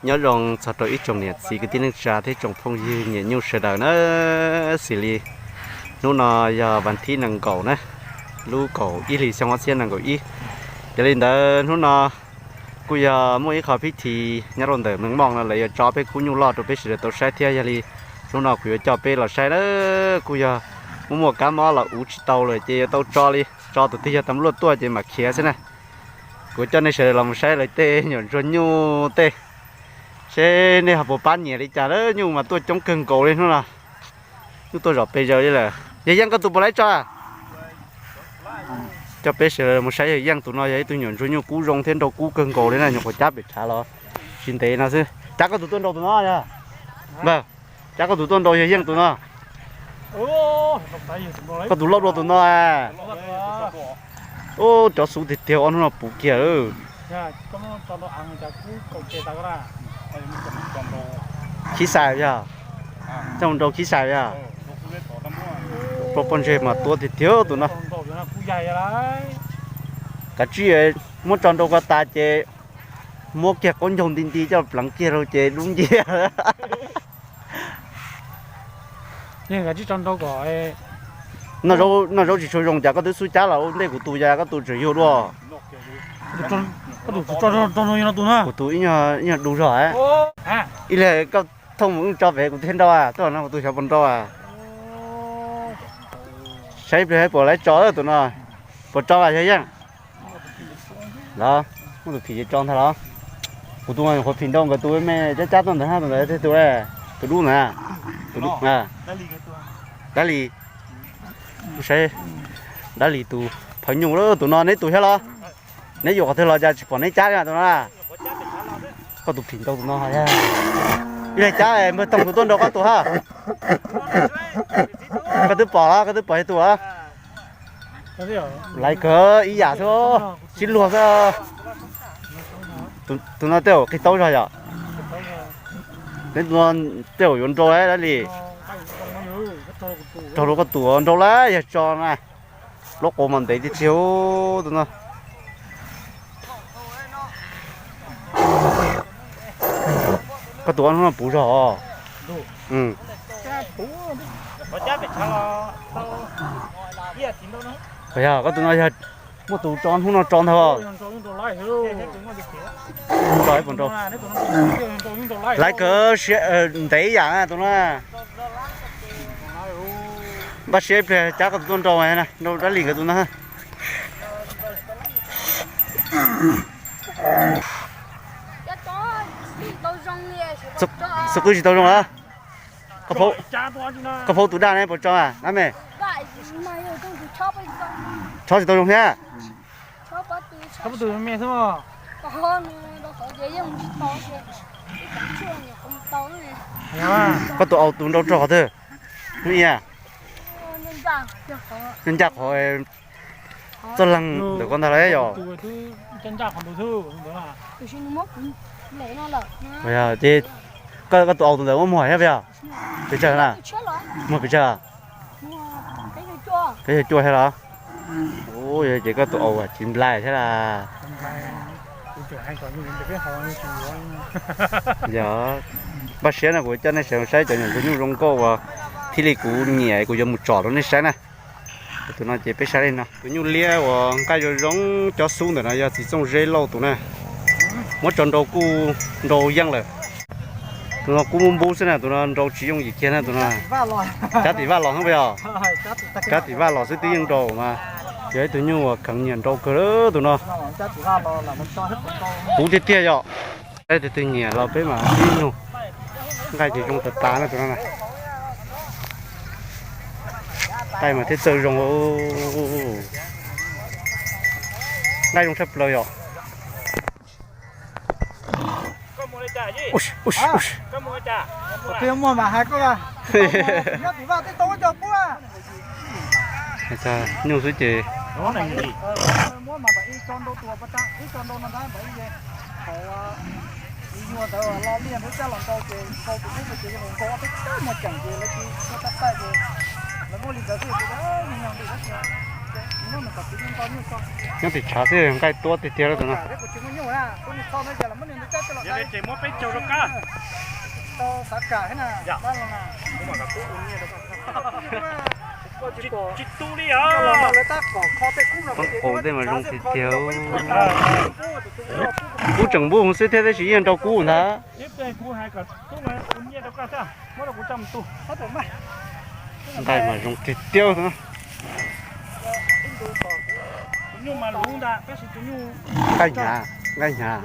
Nyob zoo txog rau ib tsoom niam txiv kwv tij neej tsa thiab tsoom phooj ywg nyiam nyuj sawv daws na. Xws li hnub no yog vas thib nees nkaum na, lub kaum ib hlis xyoo ob txhiab nees nkaum ib. Yog li ntawd hnub no kuj yog muaj ib qho phib thi nyob rau ntawm Meej Moj no lawv yuav tso peb khub nyuj loj rau peb sawv daws tau saib thiab. Yog li hnub no kuv yuav coj peb los saib na, kuj yog muaj muaj kab mob los uv tsis tau lawm ces yuav tau tso li, tso tus twg yog tam luaj tuaj ces mam khiav xwb na. Kuv coj nej sawv daws los mus saib lawv tej nyuam ntsuag nyuj tej, seb nej ho puas pab nyiam li cas lawm. Nyuj mas tuaj coob kawg nkaus li hnub no. Nyuj tuaj zom pes zaws li lawm. Yog Yeej koj tus puas laib tso? Coj peb sawv daws mus saib yog Yeej tus no yog ib tug nyuam ntsuag nyuj kub zoo thiab nrau kub kawg nkaus li na, nyuam qhuav cab pem tshav los tsis ntev no xwb. Cab koj tus tuaj nrau tus no yog? Npawg, cab koj tus tuaj nrau yog Yeej tus no. Koj tus loj dua tus no. Ub, cov xub tiag tiag ob hnub no puv kiag lawm. Khib xais yog, coj mus nrau khib xais yog. Poj ntseg mas tuab tiag tiag tus no. Kav tsij muab tso nrau ko tas ces muab kiag qaub ncaug nti nti coj pleev kiag rau ces dub nciab. Noj zaub tsis tshua zoo cas koj twb xub cab los ua ntej kuv tus, cas koj tus tseem yug dua. Kuv tus ib nyuag du zog. Ib leeg koj thooj mus wb tso pem kuv thiaj nrau, tuaj no kuv tus xyov puas nrau. Saib ib pliag puas laib tso tus no. Puas tso as yog Yeej? Los muaj tus phim ces tso ntag los. Kuv tus nyuam qhuav phim nrau nkawd tus me cab cab tuaj ntawd, tus ntawd thiab tus, tus dub ntawd, tus dub. Dab Li, saib Dab Li tus phawv nyuj lawm tus no neb tus thiab los? Neb yuav qhov twg los cas tsis pom neb cab li tus no? Koj tus phim nrau tus no. Ib leeg cab npawg Toog tus tuaj nrau koj tus hab. Koj twb pom los, koj twb pom yog tus los? Laiv kawg ib yam xwb, sib luag xwb. Tus no tej zaum qis taub zog yom. Neb tus no tej zaum yuav nrau Dab Li. Raug rau koj tus nrau lawm yog tso na. Plaub qau mas ntev tiag tiag tus no. Koj tus ob hnub no puv zog os. Yog koj tus no yog muaj tus tso hnub no tso ntag. Laiv kawg siab ntev ib yam na tus no. Npaj siab ib pliag cab koj tus tuaj nrau, nrau Dab Li nkawd tus no. Xub qwb tsis tau zoo a. Koj phaub tus daj ne puas tso a dab me? Tshov tsis tau zoo thiab. Koj tus au tus nrau rau qhov twg? Hnub ib ncaj qhov txoj leeg ntawm ko ntag lauj yom. Ces koj tus au tus ntawd muaj muag thiab puas yog? Pes tsawg na? Muag pes tsawg? Peb caug cuaj thiab los? Ua ces koj tus au tsis nplai thiab las. Yog, npaj siab no kuv coj nej sawv saib cov nyuam ntsuag nyuj zoo nkauj uas thiaj li kuv nyiam kuv yuav mus tsom rau nej saib na. Tus no ces peb saib li no, tus nyuj liab uas nqaij zoo zoo cob xub ntawm no yog txiv txooj zeb lauj tus na. Muab tso nrau kuj nrau yeej lawm. Tus no kuj npub npub xwb na, tus no nrau tsis yooj yim kiag na tus no. Cab tim vaj los xwb puas yog? Cab tim vaj los xwb twb yeej nrau mas. Yog ib tug nyuj uas kheev nyiam nrau kawg tus no. Puv tiag tiag yom. Saib tus twg nyiam los peb mam sib nug. Nqaij ces zoo tas tas na tus no na. Nqaij mas thiaj txawj zoo. Nqaij zoo tshaj plaws yom. Nyuj xwb ces Nyob tim tshav xwb nqaij tuab tiag tiag lawm no. Ces muab peb caug rau kab. Tsis tu li os. Poob qus tej mas zoo tiag tiag. Kub tseem npuj xwb thiab tab sis yeej nrau kub ntag. Nqaij mas zoo tiag tiag. Nqaij hnyav, nqaij hnyav.